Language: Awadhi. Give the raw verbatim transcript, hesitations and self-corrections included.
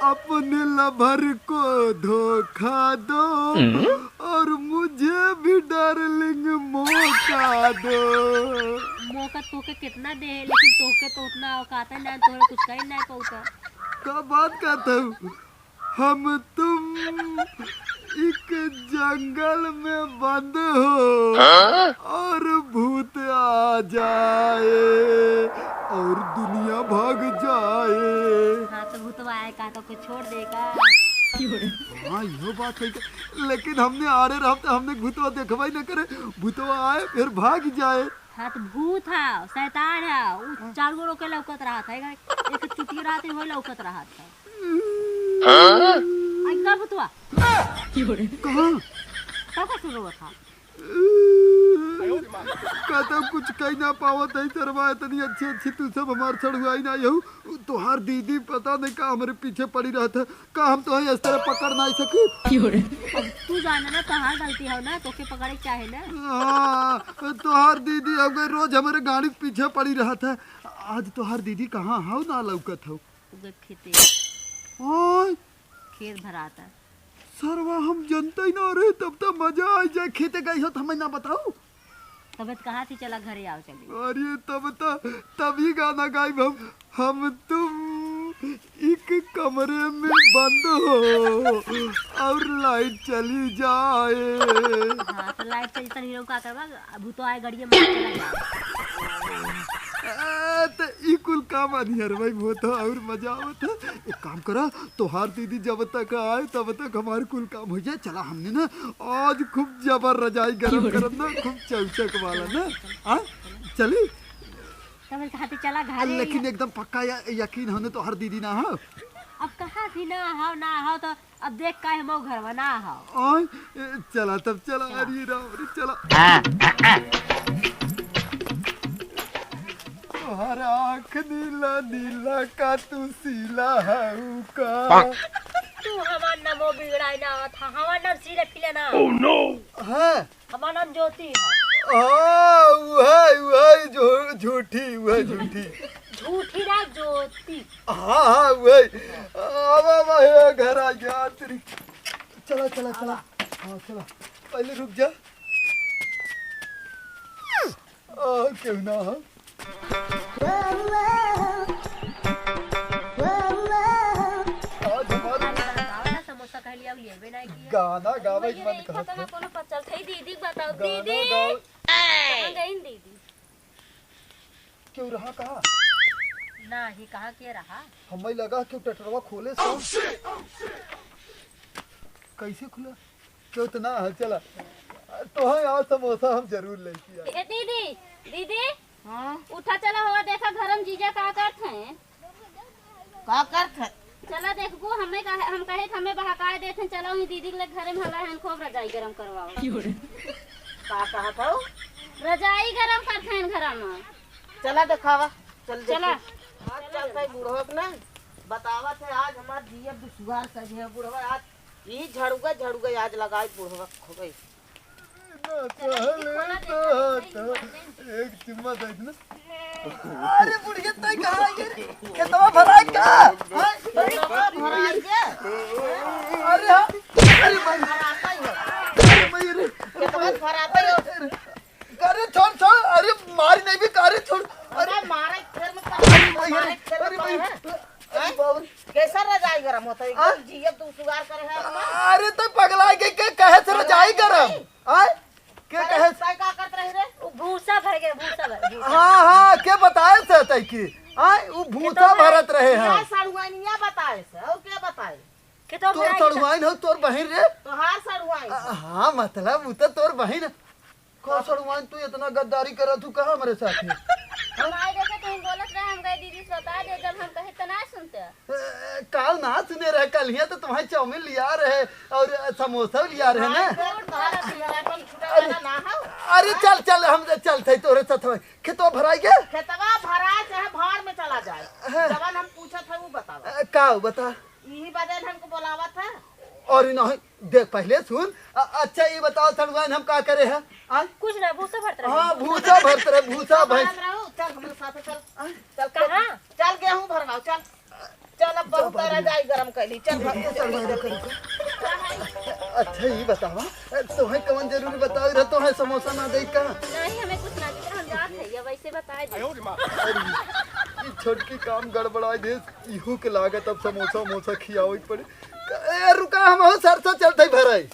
अपने लवर को धोखा दो हम्म? और मुझे भी डार्लिंग मौका दो। मौका तोके कितना दे, लेकिन तोके तो उतना औकात ही ना, तोहरे कुछ कही ना पौता। का बात कहता हूँ? हम तुम एक जंगल में बंद हो हाँ? और भूत आ जाए और दुनिया भाग जाए। हाँ, तो भूतवा आए का तो कुछ छोड़ दे का? हाँ, इहो बात सही है। लेकिन हमने आड़े रहब तो हमने भूतवा देखबे न करे, भूतवा आए फिर भाग जाए। हाँ, तो भूत है, शैतान है, उ चार गो रोके लौकत रहत है, एक चुटिया रहत है, वो लौकत रहत है। हाँ? आई का भूतवा? कहाँ? का का सुन रहा था? कहता कुछ कही ना पावत है सरवा, इतनी अच्छी अच्छी तू सब हमार सड़ुआई ना यहू। तोहार दीदी पता नहीं का हमरे पीछे पड़ी रहत है, का हम तोहे इस तरह पकड़ नहीं सकी? अब तू जाने ना, तोहार गलती हो ना, तोके पकड़े के चाहे ना। हाँ, तोहार दीदी हो गई रोज हमरे गाड़ी के पीछे पड़ी रहत है। आज तोहार दीदी कहाँ हो ना लौकत हो? उगे खेते। ओए, खेत भराता। सरवा हम जनते ही ना रहे, तब तो मजा आ जाए। खेते गई हो तो हमें ना बताओ। तबे तो कहा थी चला घरे आओ चली। अरे तब तो तभी गाना गाइब हम, हम तुम एक कमरे में बंद हो और लाइट चली जाए। हाँ, तो लाइट चली तनी लोग का करबा, भूतो आए गड़िए में चला जाए। ए, त ई कुल काम अनिहर भाई बहुत और मजा आवत है। एक काम करा, तोहार दीदी जब तक आए तब तक हमार कुल काम हो जाए। चला हमने ना आज खूब जबर रजाई गरम करब ना, खूब चौचक वाला ना। हाँ, चली। तब कहा थी चला घरे। लेकिन एकदम पक्का या, यकीन होने तोहार दीदी ना हो। अब कहा थी ना हो ना हो तो अब देख का हम घरवा ना हो। ओए, ए, चला तब चला, चला। अरे राम रे, चला। तोहर आँख नीला नीला का तू सीला हऊ का? तू हमार नामो बिगड़ाई ना आवत हा, हमार नाम सीला फीला ना। Oh no! है। हमार नाम ज्योति है। हाँ, उहे, उहे, झू-, झूठी, उहे झूठी। झूठी ना, ज्योति। हाँ, हाँ, उहे। आवा, आवा, हे, घर आ गया, तेरी। चला, चला, चला। हाँ, चला। पहले रुक जा। आ, क्यों ना, हाँ? आज हमारे गाना समोसा कह लिया, लेबे ना किया। गाना गावे के मन कहत है। कोनो पचल थई दीदी बताओ, गाना दीदी। गावे। कहाँ गई दीदी? क्यों रहा कहाँ? ना ही कहाँ के रहा? हमें लगा कि टटरवा खोले सो। कैसे खुला? क्यों तो ना है, चला। तो हाँ यार, समोसा हम जरूर लेके आए। ए दीदी, दीदी, हाँ? उठा चला हो, देखा घर में जीजा का करत हैं। का करत है? चला देखबू, हमें कहे, हम कहे कि हमें बहकाए देत हैं, चला वहीं दीदी के घरे में हला है, खूब रजाई गरम करवाओ। का कहत हऊ? रजाई गरम करत हैं घर में। चला देखावा, चल चला। देखी। आज चल कई बुढ़वा के ना बतावत है, आज हमार जिया दुसुआर सजे है बुढ़वा, आज ई झड़ुआ, झड़ुआ आज लगाई बुढ़वा खोबे। ना कहले तो, तो एक चुम्मा दे दे ना। अरे बुढ़िया, तय कहाँ है ये? खेतवा भराई का? हाँ? खेतवा भराई के? अरे हाँ। अरे भाई। भराता ही है। अरे भाई, अरे, अरे खेतवा भाई। भराता ही है। अरे, अरे, छोड़, छोड़। अरे मारी नहीं भी, अरे छोड़। अरे अरे मारे खेत में अरे भाई, अरे, मारे खेत अरे में भाई। है। अरे बाबू। कैसा रजाई गरम होता है? हाँ? एकदम जियत दुसुआर करे है अपना। अरे तो पगला के, के कहे से रजाई गरम? आय? के अरे, कहे? तै का करत रही रे? उ भूसा भर गए, भूसा भर, भूसा। हाँ, हाँ, के बताए से तै की? आय, उ भूसा भरत रहे हैं। सड़ुआनिया बताए से, और के बताए? के तो तोर सड़ुआइन हो, तोर बहिन रे। तोहार सड़ुआइन। आ, हाँ, मतलब, उ तो तोर बहिन। का सड़ुआइन, तू इतना गद्दारी करत हू का हमरे साथे? हम आए देखे, तुम बोलत रहे, हम गए दीदी से बता दे, जब हम कहे तो ना सुनते। ए, काल ना सुने रहे, कल ही तो तुम्हारे चाउमीन लिया रहे और समोसा लिया रहे ना। हाँ, तो तुम्हारा सिंगारपन छूटा अरे, वाला ना हो। अरे चल, चल, हम चल थे तोरे साथ में। खेतवा भराई के? खेतवा भराए चाहे भाड़ में चला जाए। हाँ। जवन हम पूछत है वो बतावा। अ, का हो बता? यही बदे हमको बोलावत है। और नहीं, देख पहले सुन। अ-, अच्छा ये बताओ सड़ुआइन हम का करे है? आ? कुछ ना, भूसा भरत रहे। हाँ, भूसा भरत रहे, भूसा भैंस। चल हमरे साथ चल। आ? चल, कहाँ? चल गेहूं भरवाओ, चल। चल, अब बहुत तरह जाई गरम कैली। चल, भाग। अच्छा, ई बतावा, तोहे कवन जरूरी बतावे रह, तोहे समोसा ना दे का? नहीं, हमें कुछ ना दीजिए, हम जात है, या वैसे बताए दे। अरे, ई छोटकी काम गड़बड़ाई देस, इहू के लागत अब समोसा उमोसा खियावे के पड़े। ए, रुका, हम हो सरसों चलते भराई।